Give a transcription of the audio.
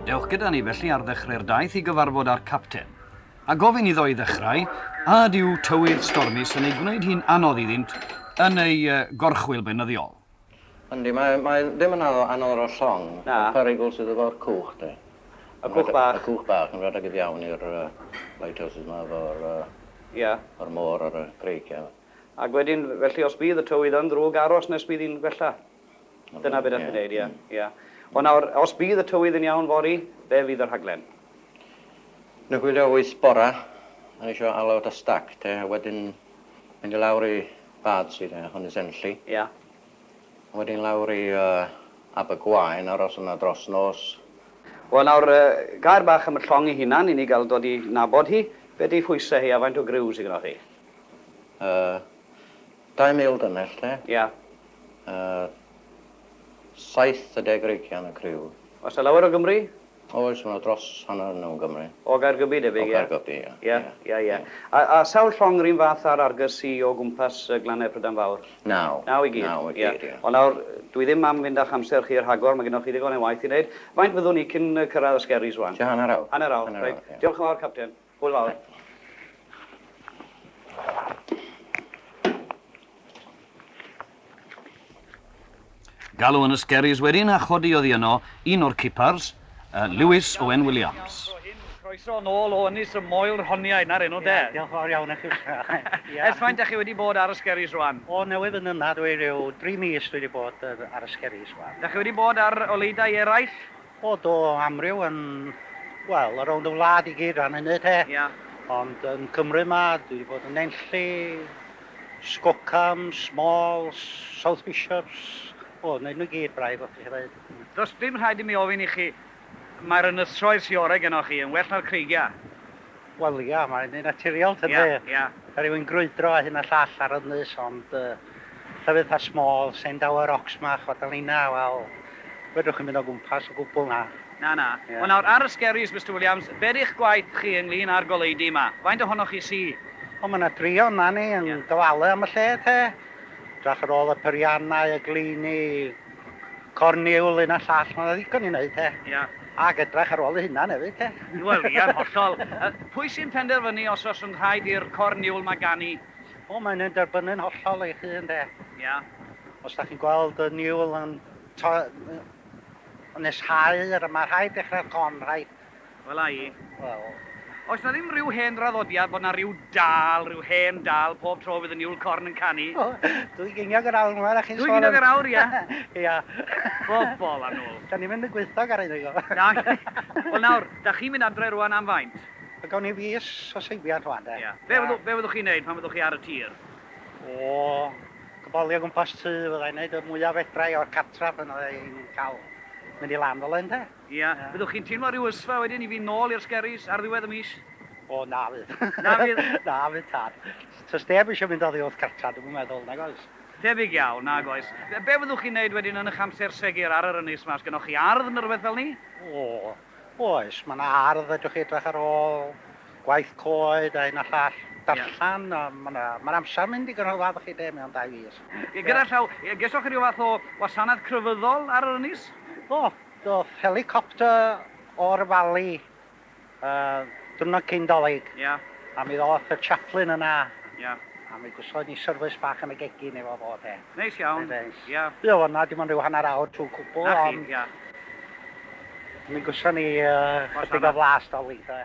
Dewch gyda ni felly ar ddechrau'r daith i gyfarfod â'r capten, a gofyn iddo i ddechrau, a ydyw tywydd stormus yn ei gwneud hi'n anodd iddynt yn eu gorchwyl beunyddiol. Yndi, mae, mae ddim yn anodd, anodd ar y llong. Na. Y perygl sydd efo'r cwch, de. Y cwch bach. Y cwch bach yn rhedeg i fewn i'r uh, lighthouses 'ma efo'r uh, Ia. o'r môr ar y creigiau. Ac wedyn, felly os bydd y tywydd yn ddrwg, aros nes bydd hi'n gwella. Dyna be' 'dach chi'n neud, ie, ie. Ond nawr, os bydd y tywydd yn iawn fory, be' fydd y rhaglen? Yn hwylio wyth bora, o'n i isio alw at y stack te, a wedyn mynd i lawr i Bardsey te, Ynys Enlli. Ia. A wedyn lawr i uh, Abergwaun, aros yna dros nos. Wel nawr, uh, gair bach am y llong ei hunan, i ni gael dod i nabod hi. Be' 'di phwysau hi a faint o griw sy gynnoch chi? Uh, 2,000 dynnell te. Ia. 70 ar ugian y criw. Oes 'na lawer o Gymry? Oes, ma' 'na dros hanner yn nhw yn Gymru. O Gaergybi debyg, ie? O Gaergybi, ie. Ie, ie, ie. A, a sawl llong 'run fath â'r Argosy o gwmpas y glannau Prydain Fawr? Naw. Naw i gyd? Naw i gyd, ie. Ond nawr, dwi ddim am fynd â'ch amser chi rhagor, mae gennoch chi ddigon o waith i wneud. Faint fyddwn ni cyn cyrraedd y Skerries rwan? Tua hanner awr. Hanner awr, reit. Diolch yn fawr, Capten. Hwyl fawr. Galw yn y Skerries wedyn a chodi oddi yno un o'r cipars, Lewis Owen Williams. Croeso nôl o Ynys y Moel Rhoniaid, 'na'r enw de? Ie, diolch yn fawr iawn i chi. Ers faint 'dach chi wedi bod ar y Skerries rwan? O, newydd fynd yna dwi, ryw dri mis dwi wedi bod ar y Skerries rwan. Dach chi wedi bod ar oleudai eraill? O do, amryw yn, wel, ar rownd y wlad i gyd ran hynny te. Ia. Ond yn Cymru 'ma, dwi 'di bod yn Enlli, Skokholm, Smalls, South Bishops, o, wneud nhw i gyd braidd, os chi ddeud. Does dim rhaid i mi ofyn i chi, mae'r ynysoedd sy orau gennoch chi yn well na'r creigiau. Wel ia, mae'n un naturiol tydi? Ia, ia. Mae rhywun grwydro a hyn a llall ar ynys ond yy llefydd 'tha Small, Sendower Rocks 'ma, Chwadalina, wel, fedrwch chi'm mynd o gwmpas o gwbwl na. Na, na. Ia. Wel nawr, ar y Skerries, Mister Williams, be' 'di'ch gwaith chi ynglyn â'r goleudy 'ma? Faint ohonoch chi sy? O, ma' 'na dri o'na ni yn gofalu am y lle te. Edrach ar ôl y peiriannau, y gleini, corn niwl, hyn a llall, ma' 'na ddigon i wneud te. Ia. Ac edrach ar ôl ei hunan hefyd te. Wel ia'n hollol. Yy pwy sy'n penderfynu os oes yn rhaid i'r corn niwl 'ma ganu? O mae'n yn derbynnu'n hollol eich hun de. Ia. Os 'dach chi'n gweld y niwl yn to- yn neshau ar y ma' rhaid dechrau'r corn rhaid. Wela i. Wel. Oes 'na ddim rhyw hen draddodiad bod 'na ryw dâl, rhyw hen dâl pob tro fydd y niwl corn yn canu? O, dwy geiniog yr awr ma' raid chi sôn am. Dwy geiniog yr awr, ia? Ia. Bobol annwl. Da ni'n mynd yn gwythog ar hyn o. Na. Wel nawr, da chi'n mynd adre rwan am faint? Gawn ni fis o seibiant rwan de. Ia. Be fyddwch, be fyddwch chi'n neud pan fyddwch chi ar y tir? O, gobolio o gwmpas tŷ fydda i'n neud y mwya fedra i o'r cartra pan fydda i'n cael mynd i lan fel hyn de. Ia. Fyddwch chi'n teimlo rhyw ysfa wedyn i fynd nôl i'r Skerries ar ddiwedd y mis? O, na fydd. Na fydd? Na fydd tad. Does neb eisiau mynd oddi wrth cartra, dwi'm yn meddwl, nag oes? Tebyg iawn, nag oes. Be fyddwch chi'n neud wedyn yn eich amser segur ar yr ynys 'ma? Os gynnoch chi ardd neu rywbeth fel 'ny? O, oes, mae 'na ardd fedrwch chi edrych ar ôl, gwaith coed a hyn a llall, darllen, a ma' 'na, ma'r amser yn mynd digon rhyfedd i chi de, mewn dau fis. Gyda llaw, gesoch chi ryw fath o wasanaeth crefyddol ar yr ynys? Do, Doth helicopter o'r Fali yy diwrnod cyn 'Dolig. Ia. A mi ddoth y chaplain yna. Ia. A mi gwson ni service bach yn y gegin efo fo de. Neis iawn. Reit neis. Ia. Fuodd o yna dim ond ryw hanner awr trwy cwbwl 'Na chi, ond ia. mi gwson ni yy chydig o flas 'Dolig de.